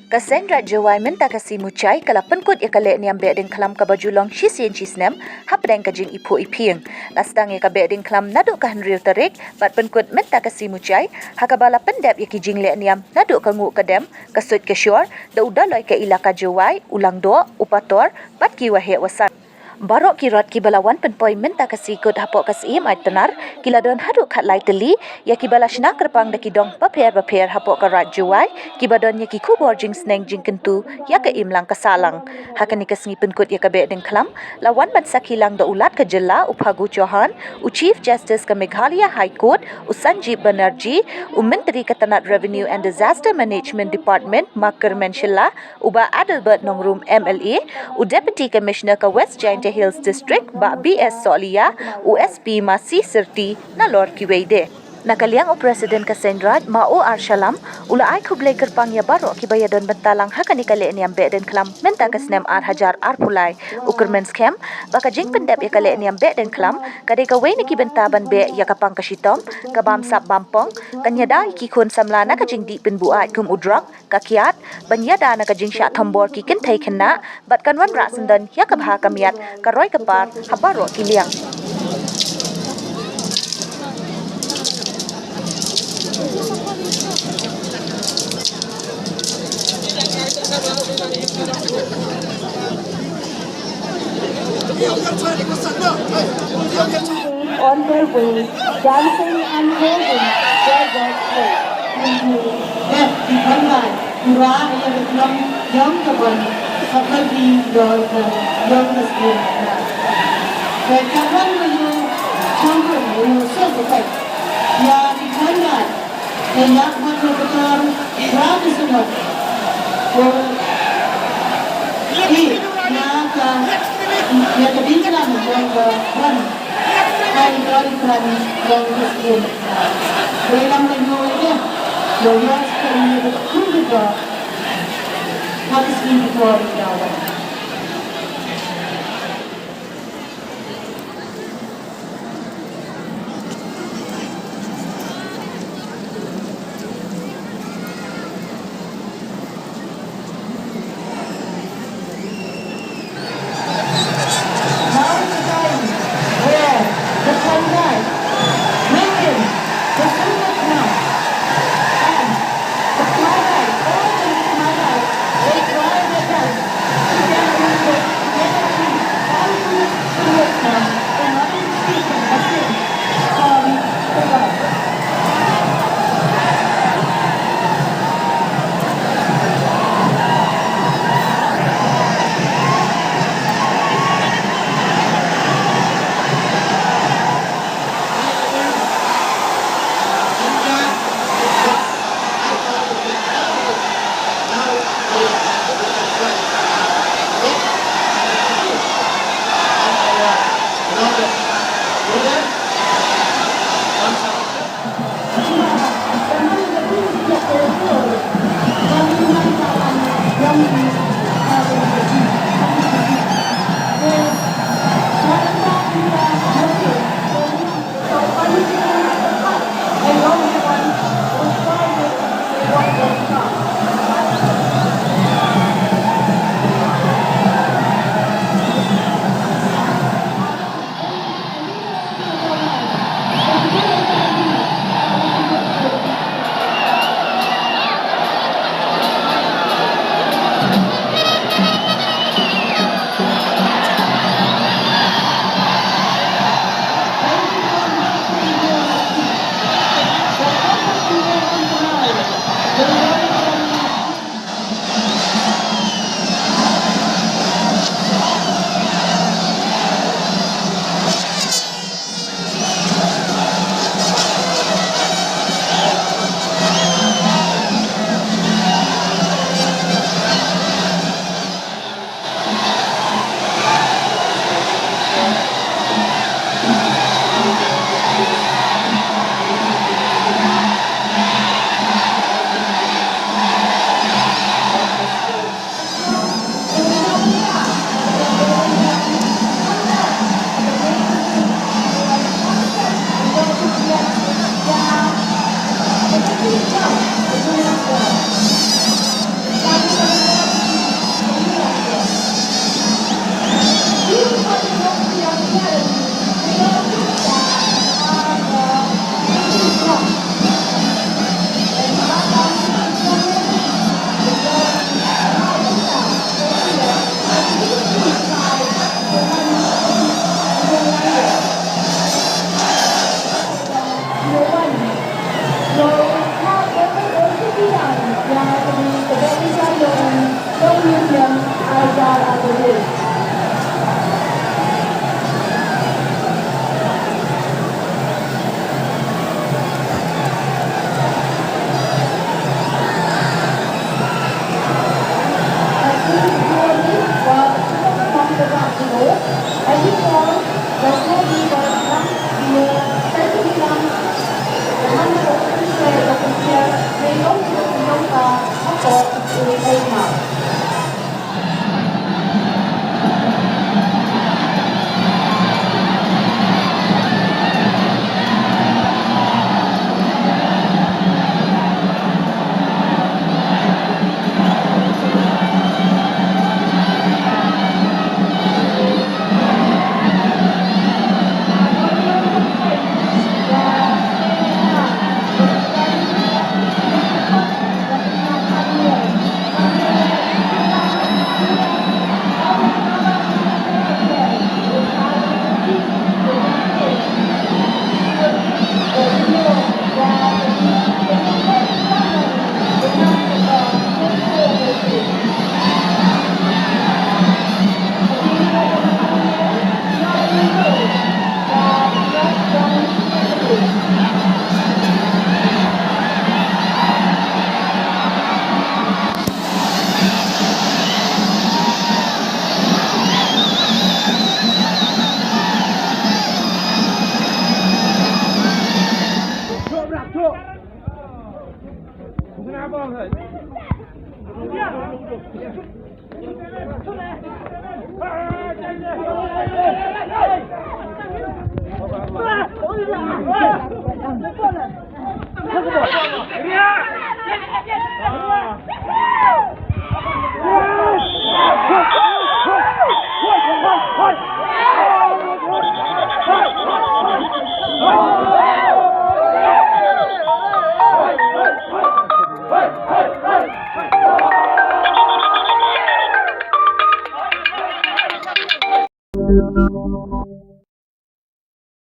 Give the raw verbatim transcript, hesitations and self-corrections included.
Ka Seiñ Raij Jowai mynta ka sngi Muchai ka la pynkut ïa ka lehniam Behdeiñkhlam kaba ju long shisien shisnem hapdeng ka jingiphuh iphieng. La sdang ïa ka Behdeiñkhlam naduh ka hynriew tarik bad pynkut mynta ka sngi Muchai, ha kaba la pyndep ïa ki jinglehniam naduh ka nguh ka dem, ka suid ka shor, da u Daloi ka Elaka Jowai, u Langdoh, u Pator bad ki waheh wasan. Baroh ki rot kiba la wan pynpoi mynta ka sngi kut hapoh ka Syiem Aitnar ki la don haduh khatlai tylli, ïa kiba la shna kyrpang da ki dong bapher bapher hapoh ka Raij Jowai, kiba don ïa ki khubor jingsneng jingkyntu ïa ka imlang ka sahlang. Ha kane ka sngi pynkut ïa ka Behdeiñkhlam la wan ban sakhi lang da u Lat ka Jylla u Phagu Chauhan, u Chief Justice ka Meghalaya High Court u Sanjeev Banerjee, u Myntri ka tnat Revenue and Disaster Management Department Mark Kyrmen Shylla, u Bah Adelbert Nongrum M L A, u Deputy Commissioner ka West Jaintia Hills District Bah B S Sohliya, u S P Masi Syrti, nalor kiwei de. Na ka liang u President ka Seiñ Raij Ma O R Shallam u la ai khublei kyrpang ïa baroh kiba ïadon bynta lang ha kane ka lehniam Behdeiñkhlam mynta ka snem ar hajar arphew lai. U kyrmen skhem ba ka jingpyndep ïa ka lehniam Behdeiñkhlam ka dei kawei na ki bynta ban beh ïa ka pang ka shitom, ka bamsap bampong, kan ïada ïa ki khun samla na ka jingdih pynbuaid kum u drok, ka kiad, ban ïada na ka jingshah thombor ki kynthei khynnah, bad kan wanrah syndon ïa ka bha ka miat, ka roi ka par ha baroh ki liang. On their way, dancing and waving their white flags. Dep ki khonrai, u rah ïa ka khlem ïong ka ban, ha ka di dor ka ïong ka sien na. Ka ka ban ka ïong chang ka ïong so ka kai. Ïa ki khonrai, ka ïak ban ka tor, rah ka sien. Ko, i, ïa ka, ïa ka di ka lam ïong ka ban. Now is the time where the Pandai, William, the Sumatra, and the Kmadai, all the Kmadai, they try their best to